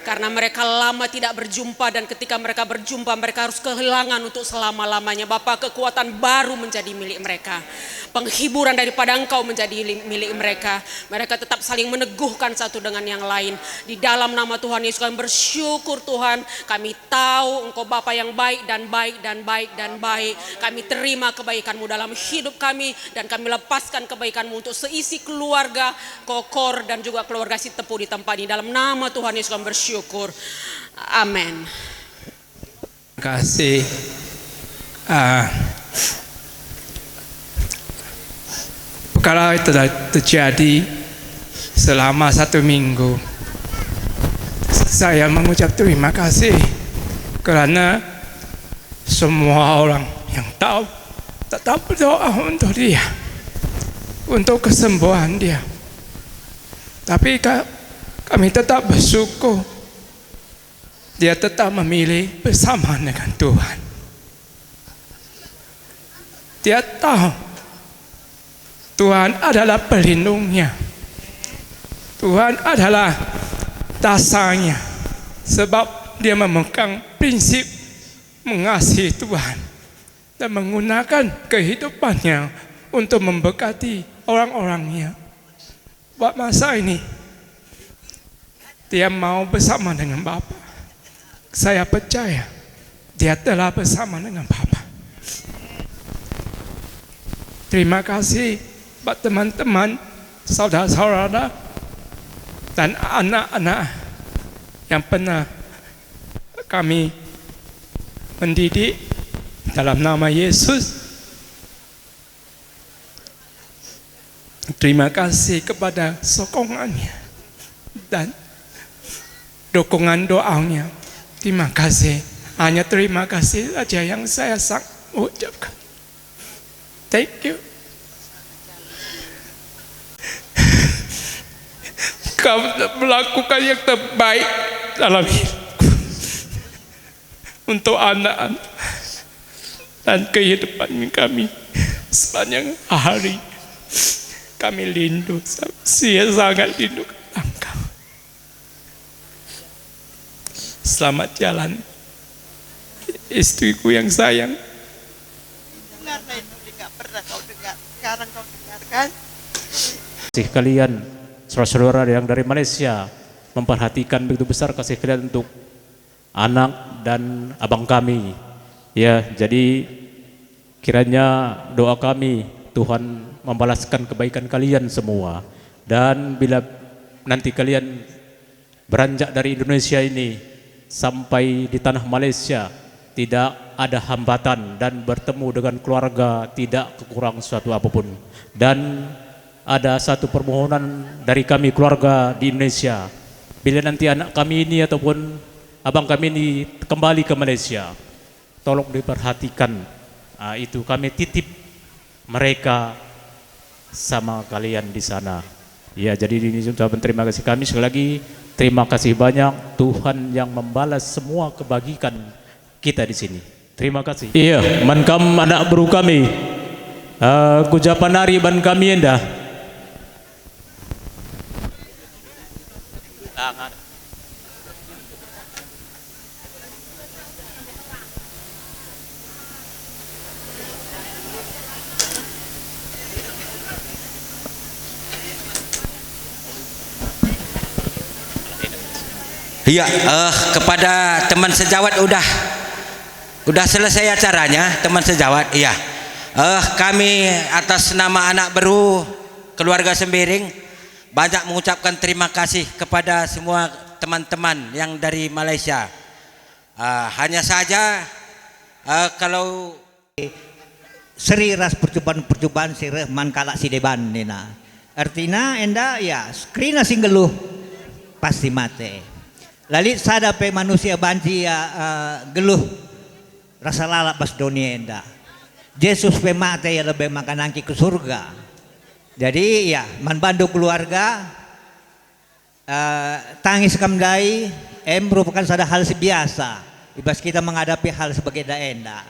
karena mereka lama tidak berjumpa, dan ketika mereka berjumpa, mereka harus kehilangan untuk selama-lamanya. Bapa, kekuatan baru menjadi milik mereka. Penghiburan daripada Engkau menjadi li-, milik mereka. Mereka tetap saling meneguhkan satu dengan yang lain. Di dalam nama Tuhan Yesus, kami bersyukur, Tuhan. Kami tahu Engkau Bapa yang baik dan baik dan baik dan baik. Kami terima kebaikan-Mu dalam hidup kami, dan kami lepaskan kebaikan-Mu untuk seisi keluarga Kokor dan juga keluarga Sitepu di tempat ini. Dalam nama Tuhan Yesus kami bersyukur. Amin. Terima kasih. Ah, perkara itu telah terjadi selama satu minggu. Saya mengucap terima kasih kerana semua orang yang tahu tetap berdoa untuk dia, untuk kesembuhan dia. Tapi ka-, kami tetap bersyukur, dia tetap memilih bersama dengan Tuhan. Dia tahu Tuhan adalah pelindungnya. Tuhan adalah dasarnya, sebab dia memegang prinsip mengasihi Tuhan dan menggunakan kehidupannya untuk memberkati orang-orangnya. Buat masa ini, dia mau bersama dengan Bapa. Saya percaya dia telah bersama dengan Bapa. Terima kasih buat teman-teman, saudara-saudara, dan anak-anak yang pernah kami mendidik dalam nama Yesus. Terima kasih kepada sokongannya dan dukungan doanya. Terima kasih. Hanya terima kasih saja yang saya sang ucapkan. Thank you. Kau melakukan yang terbaik dalam hidupku untuk anak-anak dan kehidupan kami sepanjang hari. Kami rindu, saya sangat rindu engkau. Selamat jalan, istriku yang sayang. Dengar, lain dulu nggak pernah kau dengar, sekarang kau dengarkan. Kasih kalian, saudara-saudara yang dari Malaysia, memperhatikan begitu besar kasih kalian untuk anak dan abang kami. Ya, jadi kiranya doa kami, Tuhan membalaskan kebaikan kalian semua. Dan bila nanti kalian beranjak dari Indonesia ini sampai di tanah Malaysia, tidak ada hambatan dan bertemu dengan keluarga tidak kekurang suatu apapun. Dan ada satu permohonan dari kami keluarga di Indonesia. Bila nanti anak kami ini ataupun abang kami ini kembali ke Malaysia, tolong diperhatikan. Ah, itu kami titip mereka sama kalian di sana. Ya, jadi ini ucapan terima kasih kami sekali lagi. Terima kasih banyak, Tuhan yang membalas semua kebajikan kita di sini. Terima kasih. Iya, man kam anak beru kami. Eh, ku ja penari ban kami enda. Iya, eh, kepada teman sejawat udah, udah selesai acaranya, teman sejawat. Iya. Eh, kami atas nama anak beru keluarga Sembiring banyak mengucapkan terima kasih kepada semua teman-teman yang dari Malaysia. Eh, hanya saja, eh, kalau Seri ras percuban-percuban si reh man kalak si deban nina. Ertina enda, ya, kerina si nggeluh pasti mate. La lit sada pe manusia banci ia, eh, nggeluh rasa lalap bas doni enda. Jesus pe mate ia lebe maka nangkih ke surga. Jadi, ya, man bandu keluarga, Eh, tangis kam ndai, em merupakan sada hal si biasa i bas kita menghadapi hal sebagenda enda.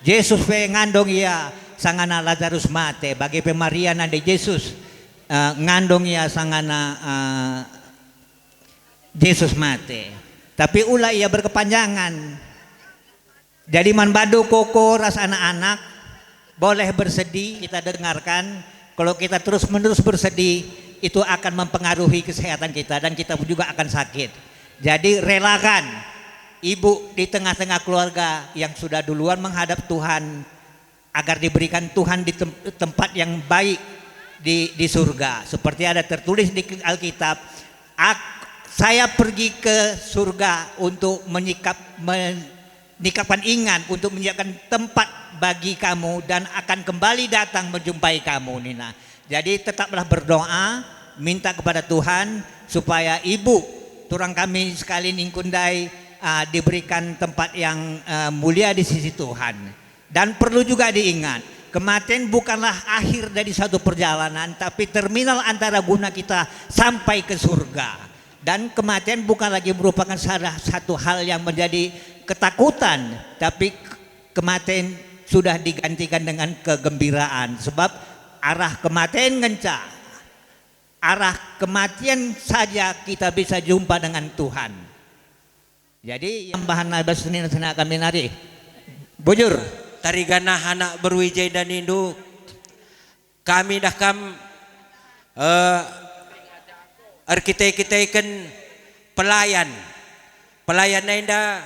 Jesus pe ngandung ia sangana Lazarus mate, bage pe Maria nande Jesus, eh, ngandung ia sangana, eh, Jesus mate. Tapi ula ia berkepanjangan. Jadi man bandu koko ras anak-anak, boleh bersedih, kita dengarkan. Kalau kita terus-menerus bersedih, itu akan mempengaruhi kesehatan kita dan kita juga akan sakit. Jadi relakan ibu di tengah-tengah keluarga yang sudah duluan menghadap Tuhan, agar diberikan Tuhan di tem-, tempat yang baik di, di surga. Seperti ada tertulis di Alkitab, "Ak-, saya pergi ke surga untuk menyikap, menyikapkan ingan, untuk menyiapkan tempat bagi kamu dan akan kembali datang menjumpai kamu," nina. Jadi tetaplah berdoa, minta kepada Tuhan supaya ibu turang kami sekali ningkundai, ah, diberikan tempat yang, eh, mulia di sisi Tuhan. Dan perlu juga diingat, kematen bukanlah akhir dari satu perjalanan, tapi terminal antara guna kita sampai ke surga. Dan kematen bukan lagi merupakan salah satu hal yang menjadi ketakutan, tapi kematen sudah digantikan dengan kegembiraan. Sebab arah kematen ngenca, arah kematian saja kita bisa jumpa dengan Tuhan. Jadi, tambahan bas senina-senina kami nari. Bujur. Tarigana anak beru i jenda nindu, kami dah kam, eh, erkite-kiteken pelayan. Pelayan enda,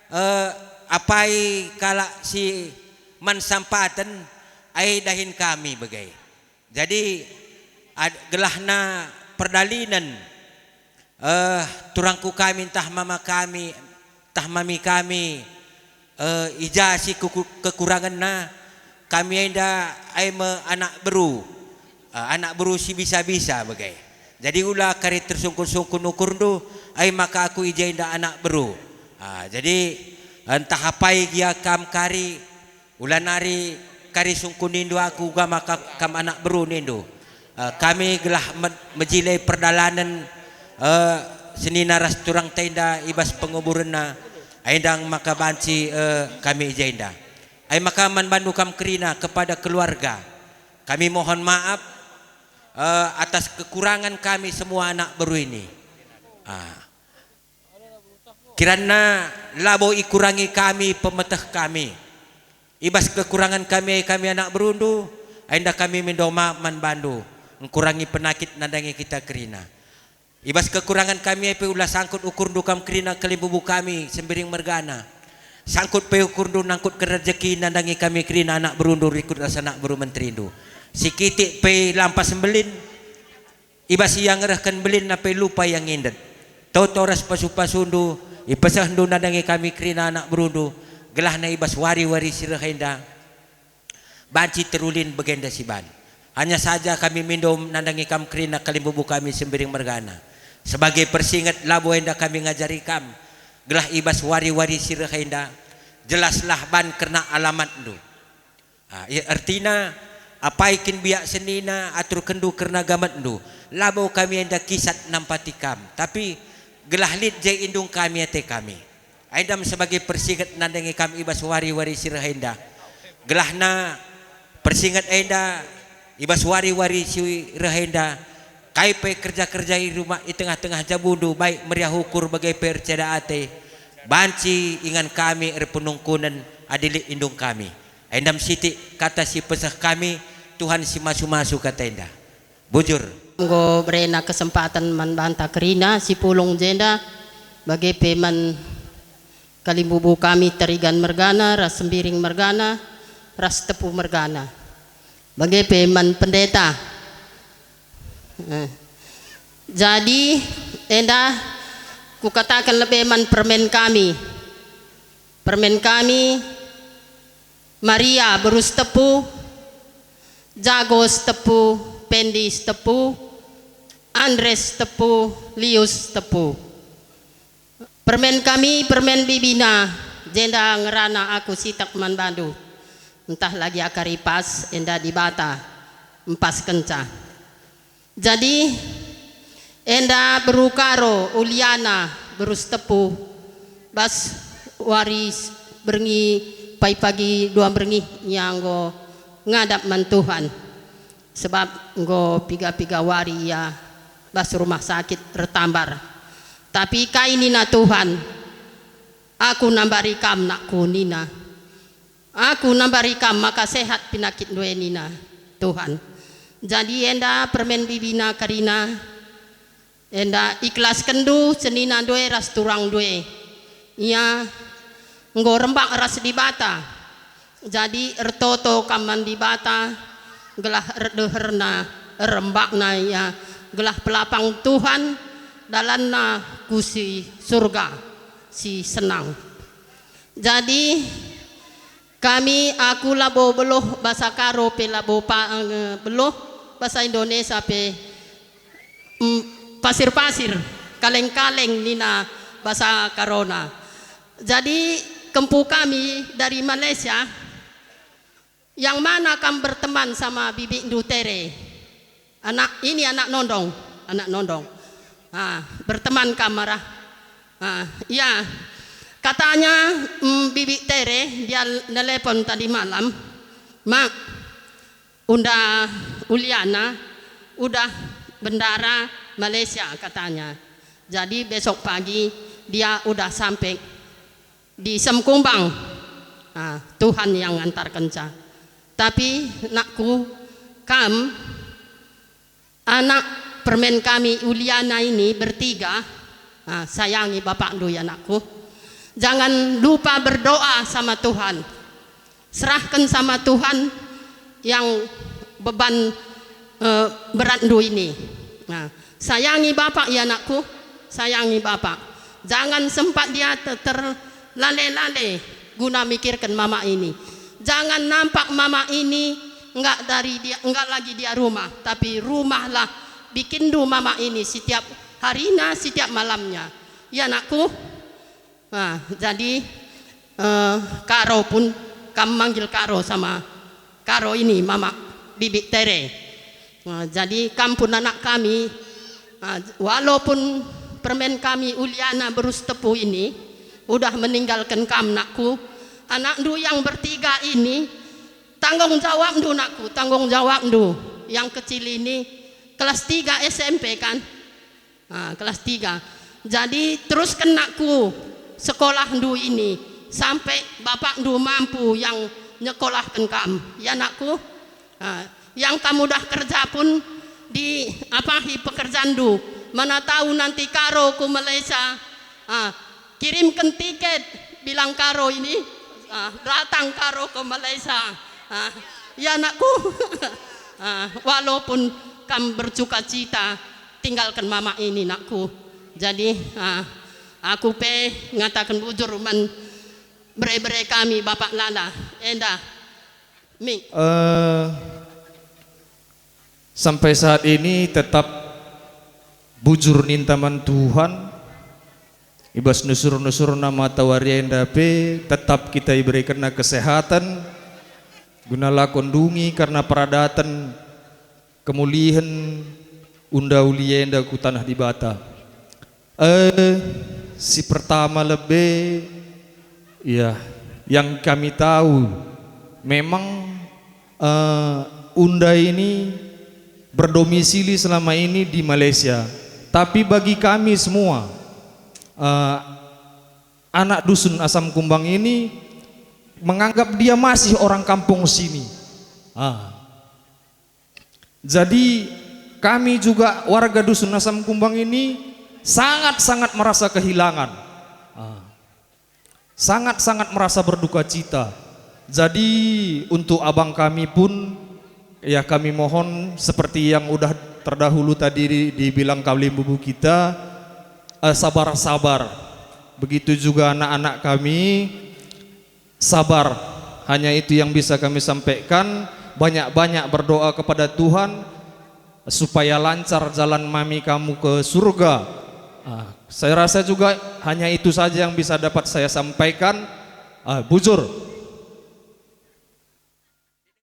eh, apai kalak si man sampaten, ai dahin kami bage. Jadi, ad-, gelahna perdalinen, eh, turangku kami ntah mama kami, ntah mami kami, eh, i ja si kuku-, kekurangenna, kami enda ai me anak beru. Ah, anak beru si bisa-bisa bage. Jadi ula kari tersungkun-sungkun ukurndu, ai maka aku i jenda anak beru. Ah, jadi, eh, ntah apai gia kam kari, ula nari kari sungkunindu aku uga maka kam anak beru nindu. Eh, kami gelah me-, mejile perdalanen, eh, senina ras turangta enda i bas penguburenna, ai ndang maka banci, eh, kami i jenda. Ai maka man bandu kam kerina kepada keluarga. Kami mohon maaf, eh, atas kekurangan kami semua anak beru ini. Ah. Kirana labo ikurangi kami pemeteh kami. I bas kekurangan kami, kami anak berundu, enda kami mindo maaf man bandu, ngkurangi penakit nandangi kita kerina. I bas kekurangan kami pe ula sangkut ukurndu kam kerina kalimbubu kami Sembiring mergana. Sangkut pe ukurndu nangkutken rejeki nandangi kami kerina anak berundu rikut ras anak beru menterindu. Sikitik pe lampas mbelin, i bas ia ngerehken mbelinna pe lupa ia ngindet. Toto ras pasu-pasundu, ipesehndu nandangi kami kerina anak berundu, gelahna i bas wari-wari si reh enda. Banci terulin bagenda siban. Hanya saja kami mindo nandangi kam kerina kalimbubu kami Sembiring mergana. Sebagai persinget labo enda kami ngajari kam, gelah i bas wari-wari si reh enda, jelaslah ban kerna alamatndu. Ah, ia ertina, apai kin biak senina aturkenndu kerna gametndu, labo kami enda kisat nampati kam, tapi gelah lit je indung kami ate kami. Ai ndam sebagai persinget nandangi kam i bas wari-wari si reh enda. Gelahna persinget enda i bas wari-wari si reh enda, kai pe kerja-kerja i rumah i tengah-tengah jabundu, baik meriah ukur bage pe erceda ate, banci ingan kami erpenungkunen adi lit indung kami. Ai ndam sitik kata si peseh kami, Tuhan si masu-masu kata enda. Bujur. Enggo berena kesempaten man banta kerina si pulung jenda, bage pe man kalimbubu kami Terigan mergana ras Sembiring mergana ras Tepu mergana, bage pe man pendeta. Eh. Jadi, enda kukataken lebe man permen kami. Permen kami, Maria beru Tepu, Jago Tepu, Pendi Tepu, Andres Tepu, Lius Tepu. Permen kami, permen bibina, jenda ngerana aku sitak man bandu. Ntah lagi akari pas, enda Dibata empaskenca. Jadi, enda beru Karo, Uliana, beru Tepu, bas wari s-, berngi, pagi-pagi dua berngi ia enggo ngadap man Tuhan. Sebab enggo piga-piga wari ia bas rumah sakit ertambar. Tapi kai nina Tuhan, "Aku nambari kam, nakku," nina. "Aku nambari kam maka sehat penakitndu e," nina Tuhan. Jadi enda permen bibina kerina, enda ikhlaskendu seninandu e ras turangndu e. Ia enggo rembak ras Dibata. Jadi ertoto kam man Dibata, gelah erdeherna, erembakna ia, gelah pelapang Tuhan dalanna ku si surga si senang. Jadi, kami, aku labo beluh basa Karo pe labo pa-, nge-, beluh basa Indonesia pe, mm, pasir-pasir, kaleng-kaleng nina basa Karona. Jadi, kempu kami dari Malaysia, yang mana kam berteman sama bibikndu Tere? Anak, ini anak nondong, anak nondong. Ah, berteman kam arah. Ah, ya. Katanya, mm, Bibi Tere, dia nelepon tadi malam, "Mak, Unda Uliana udah bendara Malaysia," katanya. Jadi besok pagi dia udah sampai di Semkumbang. Ah, Tuhan yang ngantarkenca. Tapi, nakku, kam, anak permen kami Uliana ini bertiga, ah, sayangi bapakndu ya, nakku. Jangan lupa berdoa sama Tuhan. Serahken sama Tuhan yang beban, eh, beratndu ini. Nah, sayangi bapak ya, nakku, sayangi bapak. Jangan sempat dia te-, terlale-lale guna mikirken mama ini. Jangan nampak mama ini Enggak dari dia, enggak lagi dia rumah, tapi rumahlah bikinndu mama ini setiap harina, setiap malamnya. Ya, anakku? Nah, jadi, eh, Karo pun kam manggil Karo sama Karo ini, mama, Bibik Tere. Nah, jadi kam pun anak kami. Nah, walaupun permen kami Uliana Berus Tepu ini udah meninggalkan kam, nakku, anakndu yang bertiga ini, tanggung jawabndu, nakku, tanggung jawabndu. Yang kecil ini kelas tiga S M P, kan? Ah, kelas tiga. Jadi, terusken, nakku, sekolahndu ini sampai bapakndu mampu yang nyekolahken kam. Ya, nakku? Ah, yang kam udah kerja pun diapahi pekerjaanndu. Mana tahu nanti Karo ku Malaysia. Ah, kirimken tiket, bilang Karo ini, ah, datang Karo ke Malaysia. Ah, ya, nakku. Ah, walaupun kam bersuka cita, tinggalken mama ini, nakku. Jadi, ah, aku pe ngataken bujur man bere-bere kami, Bapak Lala, enda. Mik. Eh, sampai saat ini tetap bujur ninta man Tuhan. I bas nusur-nusurna matawari enda pe tetap kita iberekenna kesehatan guna lako ndungi karena peradaten kemulihen unda uli enda ku taneh Dibata. Eh, si pertama lebe, ya, yang kami tahu memang, eh, unda ini berdomisili selama ini di Malaysia. Tapi bagi kami semua, eh, anak dusun Asam Kumbang ini menganggap dia masih orang kampung sini. Ah. Jadi, kami juga warga dusun Asam Kumbang ini sangat-sangat merasa kehilangan. Ah. Sangat-sangat merasa berduka cita. Jadi, untuk abang kami pun, ya, kami mohon seperti yang udah terdahulu tadi di-, dibilang kalimbubu kita, eh, sabar-sabar. Begitu juga anak-anak kami, sabar. Hanya itu yang bisa kami sampaikan. Banyak-banyak berdoa kepada Tuhan supaya lancar jalan mami kamu ke surga. Ah, saya rasa juga hanya itu saja yang bisa dapat saya sampaikan. Ah, bujur.